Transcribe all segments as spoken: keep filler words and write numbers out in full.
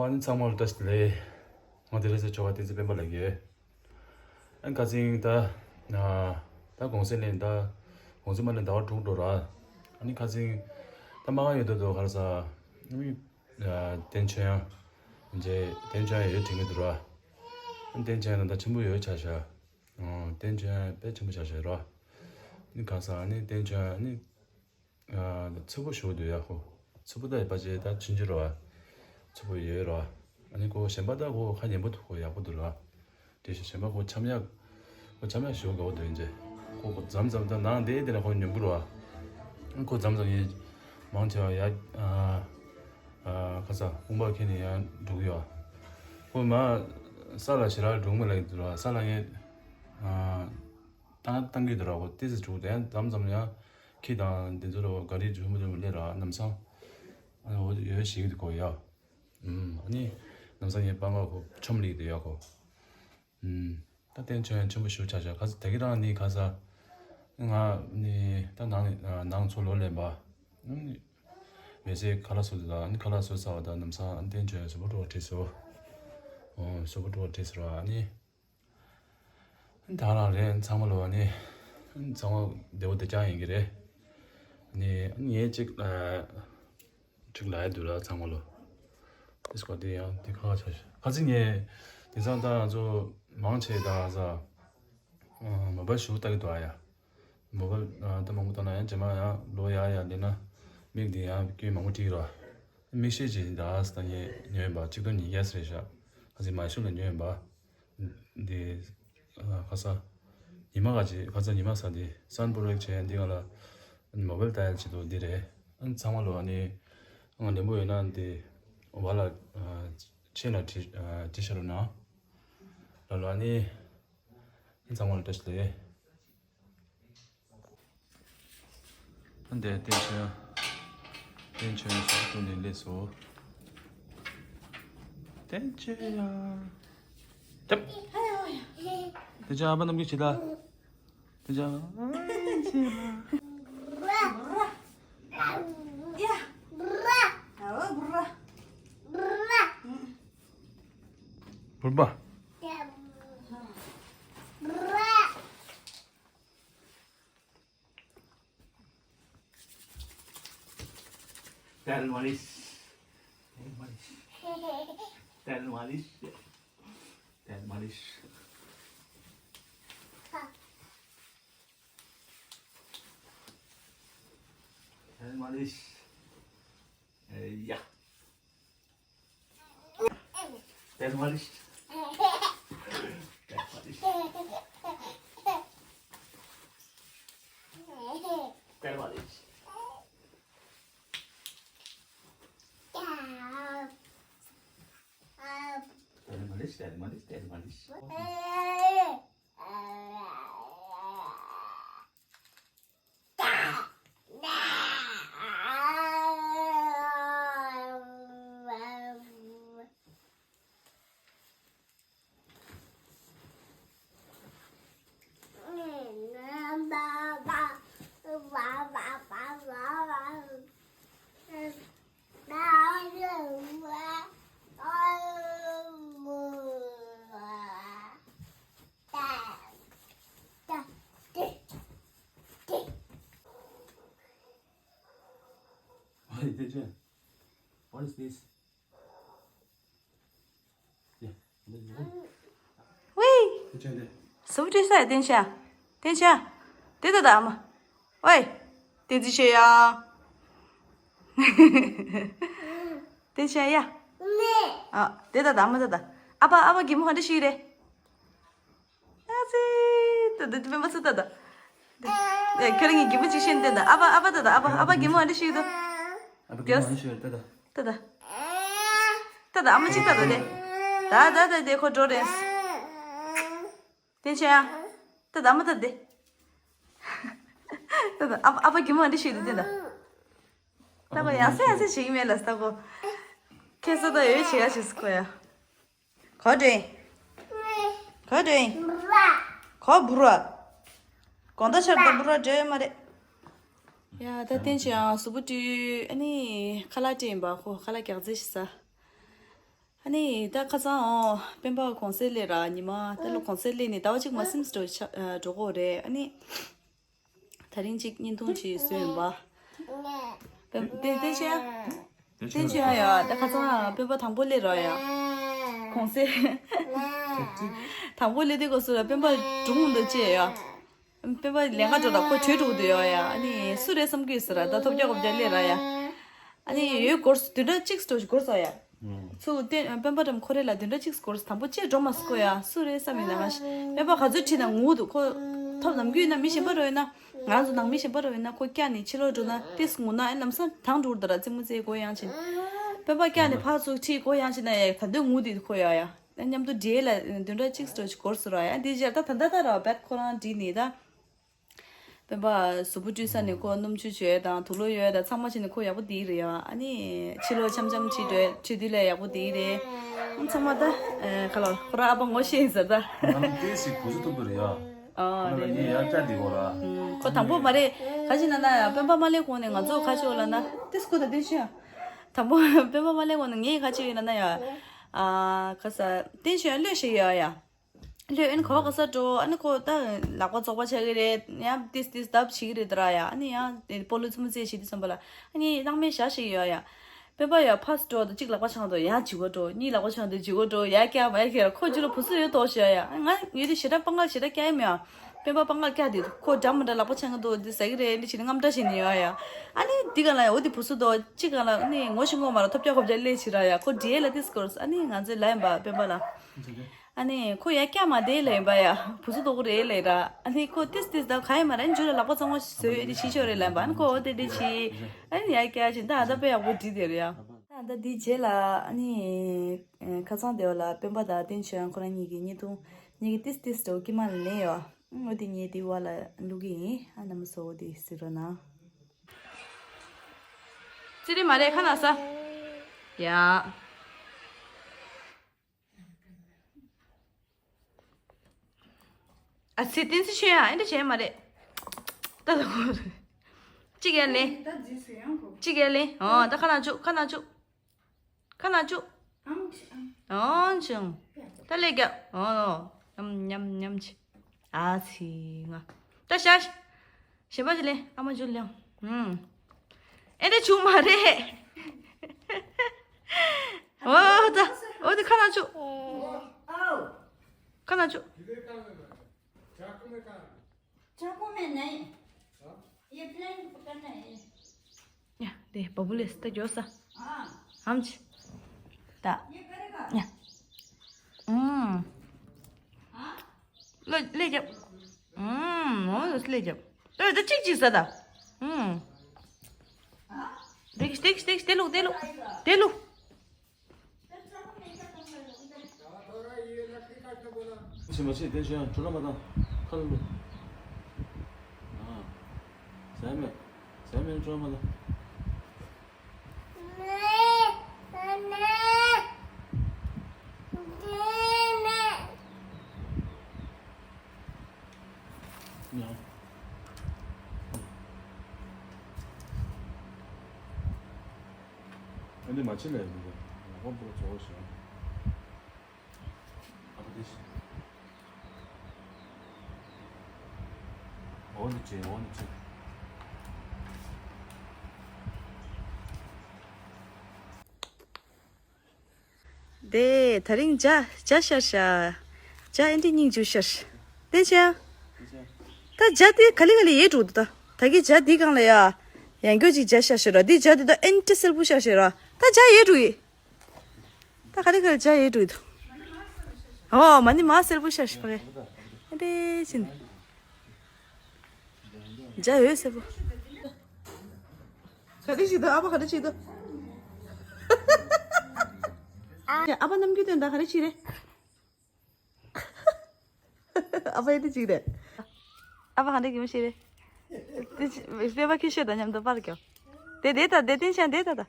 ཨ་ནི་ཚང་མ་ལ་བཀྲ་ཤིས་བདེ་ལེགས། ང་དེ་རེ་ས་ཆོ་ག་བསྟན་འཛིན་སྤེན་པ་ལགས་ཡོད། ཨ་ནི་ཁ་སང་ད་ད་གུང་སེང་ལེན་ད་གུང་སེང་མ་ལེན་ཟླ་བ་དྲུག་འགྲོ་ར། ཨ་ནི་ཁ་སང་ད་མ་ག་ཡོད་དོ་དོ་ག་རེ་ཟ། ཨ་ནི་བསྟན་ཆོས་དབྱངས་མཇལ། བསྟན་ཆོས་དབྱངས་ཡོད་དྲན་གི་འདུག་ར། ཨ་ནི་བསྟན་ཆོས་དབྱངས་ད་ཆེན་པོ་ཡོད་ཆ་ཤ། ཨོ་བསྟན་ཆོས་དབྱངས་དཔེ་ཆེན་པོ་ཆ་ཤ་ར། ཨ་ནི་ག་ས་ཨ་ནི་བསྟན་ཆོས་དབྱངས་ཨ་ནི། ཨ་ཚུ་བོ་ཞུ་འདོད་ཡ་ཧོ། ཚུ་བོ་ད་ཡི་པ་ཅེ་ད་ཆུན་ཆུ་རོ། ཚུ་བོ་ཡོད་རོ། ཨ་ནི་ཁོ་གཞན་པ་ད་ཁོ་ཁ་ཉན་པོ་འདུག་ཁོ་ཡག་པོ་འདུག་རོ། དེ་ཤ་གཞན་པ་ཁོ་འཆམ་ཡག་ཁོ་འཆམ་ཡག་ཞུ་དགའ་བོ་འདུག་ཡིན་ཅེ། ཁོ་ཁོ་མཚམས་མཚམས་ད་ནང་དེ་དེ་ན་ཁོ་ཉན་པོ་རོ། ཁོ་མཚམས་མཚམས་ཡིན་མང་ཆེ་བ་ཡ། ཨ་ཨ་ཁ་ས་དཔུང་པ་ཁྱེར་ནས་ཡང་འགྲོ་གི་ཡོད། ཁོ་མ་ས་ལ་ཞེ་དྲག་འགྲོ་མི་ལ་ཡིན་འདུག་རོ། ས་ལ་ངས་ཨ། བཏང་བཏང་གི་འདུག་ར། འོ་ཏི་སི་འདུག་དེ་མཚམས་མཚམས་ཡང་ཁྱི་དང་དེ་ཚོ་ལ་ག་རེ་འཇུ་མི་འཇུ་མི་ལས་ར་ལམ་སང་། ཨ་ནི་འོ་ཡོད་ཞིག་འདུག་གོ་ཡ། ཨུམ། ཨ་ནི་ལམ་སང་ངའི་པང་ཁ་ཁོ་ཆོམ་ལིག་དེ་ཡ་གོ། ཨུམ། ད་བསྟན་ཆོས་ཡང་ཆེན་པོ་ཞུ་ཆ་ཆ་ག་ས་དེ་གི་རང་ནི་ག་ས། ང་ནི་ད་ནང་ནང་ཚོ་ལོ་ལེན་པ། ཨུམ། མེ་སེ་ཁ་ལག་བཟོ་དུས་ད་ནི་ཁ་ལག་བཟོ་ཚར་བ་ད་ལམ་སང་བསྟན་ཆོས་ཡང་གཟུགས་པོ་འགྲོ་བྲིས་སོ། ཨོ་གཟུགས་པོ་འགྲོ་བྲིས་སོ་ར་ཨ་ནི། ད་རང་རེད་ཚང་མ་ལོ་ནི། ཚང་མ་བདེ་པོ་བདེ་རྐྱང་ཡིན་གྱི་རེད། ནི་ངས་གཅིག་གཅིག་ལ་ཡ་འདུག་ལ་ཚང་མ་ལོ། དེ་སྐོར་དེ་ཡང་དེ་ཁག་ཆ་ཤ་ཁ་ཚིག་ངས་དེང་སང་ད་ང་ཚོ་མང་ཆེ་ད་ས་མོ་བལ་ཞུ་ལྟ་གི་འདུག་ཨ་ཡ། མོ་བལ་ད་མང་པོ་ལྟ་ན་ཡང་རྗེས་མ་ཡང་ལོ་ཡ་ཡ་འདི་ན་མིག་འདི་ཡང་སྐྱོན་མང་པོ་ཐིག་ར། མིག་ཤེལ་ཅིག་ད་ས་ད་ངས་ཉོས་ཡིན་པ་གཅིག་སྟོང་ཉིས་བརྒྱ་ཟེར་ཤ་ཁ་ཚིག་མ་ཞུ་ལ་ཉོས་ཡིན་པ། འདི་ཁ་ས་ཉི་མ་ག་ཅི་ཁ་ས་ཉི་མ་ས་འདི་སན་པོ་རེག་བྱས་འདི་ག་ལ་མོ་བལ་ལྟ་ཡ་ཆེད་དུ་འདི་རེད། ཨ་ཚང་མ་ལོ་ཨ་ནི་ཨང་ལེན་པོ་ཡོད་ན་འདི་བ་ལ་ཆེ་ལ་དྲི་དྲི་ཤ་རུ་ན་ལ་ལོ་ཨ་ནི་ཨ་ཚང་མ་ལོ་བཀྲ་ཤིས་བདེ་ལེགས། འདི་བསྟན་ཆོས། བསྟན་ཆོས་ཡང་ཞིག་ཏུ་ནས་སླེབས་སོ། བསྟན་ཆོས་ཡང་། ཅབ། བསྟན་ཆོས་ཨ་ཕ་རྣམས་ཀྱིས་བྱེད་ད། བསྟན་ཆོས། བུར་བ། तेल मालिश। तेल मालिश। तेल मालिश। तेल मालिश। तेल मालिश। ए, या। तेल मालिश। तेल मालिश। तेल मालिश। तेल मालिश, तेल मालिश, तेल मालिश। What is this? ཝེ། སུ་བྲིས་ས་ཡ་བསྟན་ཆ། བསྟན་ཆ། དེ་ད་ད་མ། ཝེ། བསྟན་འཛིན་ཆེ་ཡ། བསྟན་ཆ་ཡ། ཨ། དེ་ད་ད་མ་ད་ད། ཨ་ཕ་ཨ་ཕ་གད་མོ་ག་འདྲ་ཞིག་རེད། ཨ་ཙི། ད་ད་དེ་མེད་པ་ཚོ་ད་ད། ཨེ་ཁྱོད་རང་གི་གད་མོ་ཅིག་བཤད་ནས་ད་ད། ཨ་ཕ་ཨ་ཕ་ད་ད། ཨ་ཕ་ཨ་ཕ་གད་མོ་ག་འདྲ་ཞིག་འདུག་ཨ་ཕ་གད་མོ་ག་འདྲ་ཞིག་ད་ད། ད་ད། ད་ད་ཨ་མ་ཅིག་ད་ད་དེ། ད་ད་ད་དེ་ཁོ་འགྲོ་རེད། དེ་བྱས་ཡ། ད་ད་ཨ་མ་ད་དེ། ད་ད་ཨ་ཕ་ཨ་ཕ་གད་མོ་ག་འདྲ་ཞིག་འདུག་དེ་ད། ད་ཁོ་ཡང་སེ་ཡང་སེ་བྱེད་ཀྱི་མེད་ལ་ད་ཁོ། ཁྱེད་ཚོ་ད་ཡོད་བྱེད་ཡ་བྱེད་སི་ཁོ་ཡ། ག་འདྲ། ག་འདྲ། ག་འབུར་བ། དགོང་དག་ཆར་དང་འབུར་བ་འདྲ་ཡོད་མ་རེད། ཡ་ད་བསྟན་ཆེ་ཡང་གཟུགས་པོ་བཀྲུས་ཨ་ནི་ཁ་ལག་སྤྲད་ཡིན་པ་ཁོ་ཁ་ལག་རྒྱག་རྩིས་ཤིག་ཟ། ཨ་ནི་ད་ཁ་སང་ཨོ་སྤེན་པ་གུང་སེང་སླེབས་ར། ཉི་མ་ད་ལོ་གུང་སེང་སླེབས་ནས་ཟླ་བ་གཅིག་མ་ཟིན་འགྲོ་ཆ་ཨ་འགྲོ་གོ་རེད། ཨ་ནི་ད་རིང་གཅིག་བརྙན་ཐུང་ཅིག་བཟོས་ཡིན་པ། སྤེན་བསྟན་བསྟན་ཆོས་ཡ། བསྟན་ཆོས་ཡ་ཡ། ད་ཁ་སང་སྤེན་པ་དང་པོ་སླེབས་ར་ཡ། གུང་སེང་དང་པོ་སླེབས་དུས་སྐབས་སུ་ལ་སྤེན་པ་སྒྲུང་འདི་བཅད་ཡ། སྤེན་པ་ལས་ཀ་འགྲོ་ལ་ཁོ་བྲོས་འགྲོ་གི་འདུག་ཡོད་ཡ། ཨ་ནི་སུ་རེད་བསམ་གི་ཟེར་ར། ད་ཐོབ་རྒྱག་གོ་རྒྱག་སླེབས་ར་ཡ། ཨ་ནི་ཡོད་སྐོར་བདུན་ཕྲག་གཅིག་འགྲོ་སྐོར་སོ་ཡ། ཚུར་བསྟན་སྤེན་པ་དམ་ཁོ་རེ་ལ་བདུན་ཕྲག་གཅིག་སྐོར་དང་པོ་བཅད་འགྲོ་མ་སྐོ་ཡ། སུ་རེད་བསམ་ཡིན་ན་ང་ཤི་སྤེན་པ་ག་ཚོད་ཁྲིད་ན་ངུ་འདུག་ཁོ་ཐོབ་ནམ་རྒྱུན་ན་མི་གཞན་པ་རོ་ཡིན་ན་ང་ཚོ་ནང་མི་གཞན་པ་རོ་ཡིན་ན་ཁོ་སྐྱ་ནི་ཕྱི་ལོགས་འགྲོ་ན་ཏིས་ངུ་ན་ཨེ་ལམ་སང་དང་འགྲོ་འདུག་ར། རྩེད་མོ་རྩེ་གོ་ཡང་ཕྱིན་སྤེན་པ་སྐྱ་ནི་ཕར་ཚུར་ཁྲིད་གོ་ཡང་ཕྱིན་ན་ཡ་ད་འདོད་ངུ་འདུག་ཁོ་ཡ་ཡ། མཉམ་དུ་འབྲེལ་ལ་བདུན་ཕྲག་གཅིག་སྤྲོ་ཞིག་འགོར་སོང་ར་ཡ། འདི་རྗེས་ད་ད་ལྟ་ད་ར་བད་ཁོ་རང་འདྲིས་ནས་ད། སྤེན་པ་གཟུགས་པོ་བཀྲུས་ས་ནས་ཁོ་སྣུམ་བཅུད་བྱོས་དང་དུག་ལོག་ཡོད་དང་ཚང་མ་བྱས་ནས་ཁོ་ཡག་པོ་འདི་རེད་ཡ། ཨ་ནི་ཕྱི་ལོགས་འཆམ་འཆམ་བྱེད་འགྲོ་བྱེད་དུས་ལ་ཡག་པོ་འདི་རེད། ཨང་ཚང་མ་ད་ཁ་ལོ་ཁོ་ར་ཨ་ཕ་ངོ་ཤེས་ཡིན་ཟེར་ད། ང་ལ་ཏོག་ཙམ་གོ་ཚོད་ཐུབ་པ་རེད་ཡ། ཨ་ཁོ་ལ་རེད་ངས་ཡར་བཀྱག་འདི་གོ་ར། ཁོ་དང་པོ་མ་རེད། ག་ཅི་ན་ན་ཡ་སྤེན་པ་མ་སླེབས་གོང་ནས་ང་ཚོ་ཁ་ཕྱོགས་ལ་ན་ཏིས་ཁོ་ད་ཏིས་ཤོད། དང་པོ་སྤེན་པ་མ་སླེབས་གོང་ནས་ངས་ཁ་ཕྱོགས་ཡིན་ན་ན་ཡ། ཨ་ཁ་ས་ཏིས་ཤོད་ལོས་ཤིག་ཡོད་ཡ། ལྷོད་ཨན་གོ་ག་ས་འགྲོ་ཨ་ནི་ཁོ་ད་ལག་པ་བཙོག་པ་ཆགས་ཀྱི་རེད་ཡང་ཏིས་ཏིས་ལྡབ་བྱེད་ཀྱི་རེད་ད་ར་ཡ། ཨ་ནི་ཡང་སྤོ་ལོ་རྩེད་མོ་རྩེ་བྱེད་དུས་ཙམ་པ་ལ་ཨ་ནི་སྣང་མེད་ཞག་ཞིག་ཡོད་ཡ། སྤེན་པ་ཡ་ཕར་འགྲོ་དང་གཅིག་ལག་པ་འཆང་དང་ཡང་བྱེད་དགོས་འགྲོ་གཉིས་ལག་པ་འཆང་དང་བྱེད་དགོས་འགྲོ་ཡ་སྐྱ་མ་ཡ་སྐྱ་ཁོ་རྒྱུ་ལ་བུ་སུ་ཡོད་དོ་ཞེས་ཡ། ང་ཡོད་དུས་ཞེ་དྲག་སྤང་ག་ཞེ་དྲག་སྐྱ་ཡ་མེད་ཡ། སྤེན་པ་སྤང་ག་སྐྱ་དེ་ཁོ་འདྲ་མི་འདྲ་ལག་པ་འཆང་གི་འདུག་འདི་ཟ་གི་རེད་འདི་བྱེད་ནི་རྔམ་འདྲ་བྱེད་ནི་ཡོད་ཡ། ཨ་ནི་འདི་ག་ལ་ཡ་འོ་དེ་བུ་སུ་དོ་གཅིག་ག་ལ་ཨ་ནི་ངོ་ཤེས་ངོ་མ་ར་ཐོབ་རྒྱག་གོ་རྒྱག་སླེབས་བྱེད་ར་ཡ། ཁོ་འདྲིས་ལ་ཏིས་སྐོར་ཨ་ནི་ང་ཚོའི་ལ་ཡིན་པ་སྤེན་པ་ལ། ཨ་ནི་ཁོ་ཡ་སྐྱ་མ་དེ་ལ་ཡིན་པ་ཡ་བུ་སུ་དོ་གོ་རེད་ལ་ཡིན་ར། ཨ་ནི་ཁོ་ཏིས་ཏིས་ད་ག་ཡིན་མ་ར་འཇུ་ལ་ལག་པ་གཙང་མ་བཟོས་ཡོད་དེ་ཤི་ཆོག་རེད་ལ་ཡིན་པ། ཨ་ནི་ཁོ་འོ་དེ་འདྲ་བྱེད། ཨ་ནི་ཡ་སྐྱ་བྱེད་ད་ཨ་ད་དཔེ་ཡག་པོ་འདྲིས་དེ་རེད་ཡ། ད་ད་འདི་རྗེས་ལ་ཨ་ནི་ཁ་སང་དེ་བ་ལ་སྤེན་པ་དང་བསྟན་ཆོས་ཁོ་རང་གཉིས་ཀྱི་བརྙན་ཐུང་གཉིས་ཀྱི་ཏིས་ཏིས་འགྲོ་ཀི་མ་ལ་ལེན་ཡོད། ཨ་འོ་དེ་ངས་དེ་བ་ལ་བླུག་གི་ཡིན། ཨ་ན་མ་སོ་འོ་དེ་ཟེར་རོ་ན། ཙི་རི་མ་རེད་ཁ་ན་ས། ཡ། ཨ་ཙི་བསྟན་ཙི་ཆོས་ཡ་ཨེ་འདྲ་བྱས་མ་རེད། ད་ད་གོ་གཅིག་ཡ་ལེན། གཅིག་ཡ་ལེན། ཨོ་ད་ཁ་ན་བཅུག་ཁ་ན་བཅུག་ཁ་ན་བཅུག་ཨང་ཆུང་། ད་ལས་རྒྱབ། ཨོ་ཉམ་ཉམ་ཉམ་ཆི། ཨ་ཙི་ང་། ད་ཤ་ཤ། གཞན་པ་ཅི་ལེན་ཨ་མ་ཇུ་ལེན། ཧུམ། ཨེ་འདྲ་བྱུང་མ་རེད། ཨོ་ད། ཨོ་ད་ཁ་ན་བཅུག་ཁ་ན་བཅུག चाकू में नहीं। ये प्लेन पकड़ना है। ཡ་དེ་བ་བུ་ལེས་ད་འགྱོ་ས། ཨམ་ཆི། ད། ཡ། ཨུམ། ལོ་ལེ་རྒྱབ། ཨུམ། ཨོ་ལེ་རྒྱབ། ཨོ་ད་གཅིག་གཅིག་ས་ད། ཨུམ། དེ་དེ་དེ་དེ་ལུག་དེ་ལུག་དེ་ལུག་ཕྱིན་པ་ཕྱིན། དེ་བྱས་ཡང་འགྲོ་ལ་མ་བཏང་ཁ་ལ་ལུ། ཨ། ཟས་མེད། ཟས་མེད་འགྲོ་ལ་མ་བཏང་། ཡང་། ཨ་ནི་མ་ཕྱི་ལས་མི་འདུག་ལག་པ་འབུར་ཚོགས་ཤིང་། ཨ་ཁུ་དེ་ཤི། འོ་ནི་ཅི་འོ་ནི་ཅི། དེ་ད་རིང་ཇ་ཇ་ཤར་ཤ། ཇ་ཨེ་འདྲ་སྙིང་རྗེ་ཤར། དེ་ཅི་ཡ། ད་ཇ་དེ་ག་ལེ་ག་ལེ་ཡལ་འགྲོ་འདུག་ད་ད་གི་ཇ་དེ་གང་ལ་ཡ། ཡང་སྐྱོ་ཅིག་ཇ་ཤར་ཤ་ར་དེ་ཇ་དེ་ད་ཨེ་འདྲ་སེར་པོ་ཤར་ཤ་ར་ད་ཇ་ཡལ་འགྲོ་ཡི། ད་ག་ལེ་ག་ལེ་ཇ་ཡལ་འགྲོ་ཡི་འདུག་ཨོ་མ་ནི་མ་སེར་པོ་ཤར་ཤ་པ་གི། ཨེ་འདྲ་ཅི་ནི། ཇ་ཡོད་སེར་པོ། ག་རེ་བྱེད་འདུག་ཨ་ཕ་ག་རེ་བྱེད་འདུག་ཨ་ཕ་རྣམ་འགྱུར་སྟོན་དང་ག་རེ་བྱེད་རེད། ཨ་ཕ་ཡི་དེ་གཅིག་རེད། ཨ་ཕ་ག་འདྲ་གི་མི་ཤེས་རེད། དེ་ཅི་སྤེན་པ་ཁྱི་ཤོད་དང་མཉམ་དུ་པར་རྒྱོབ། དེ་དེ་ད་དེ་བསྟན་ཆ་དེ་ད་ད།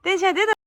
བསྟན་ཆ་དེ་ད།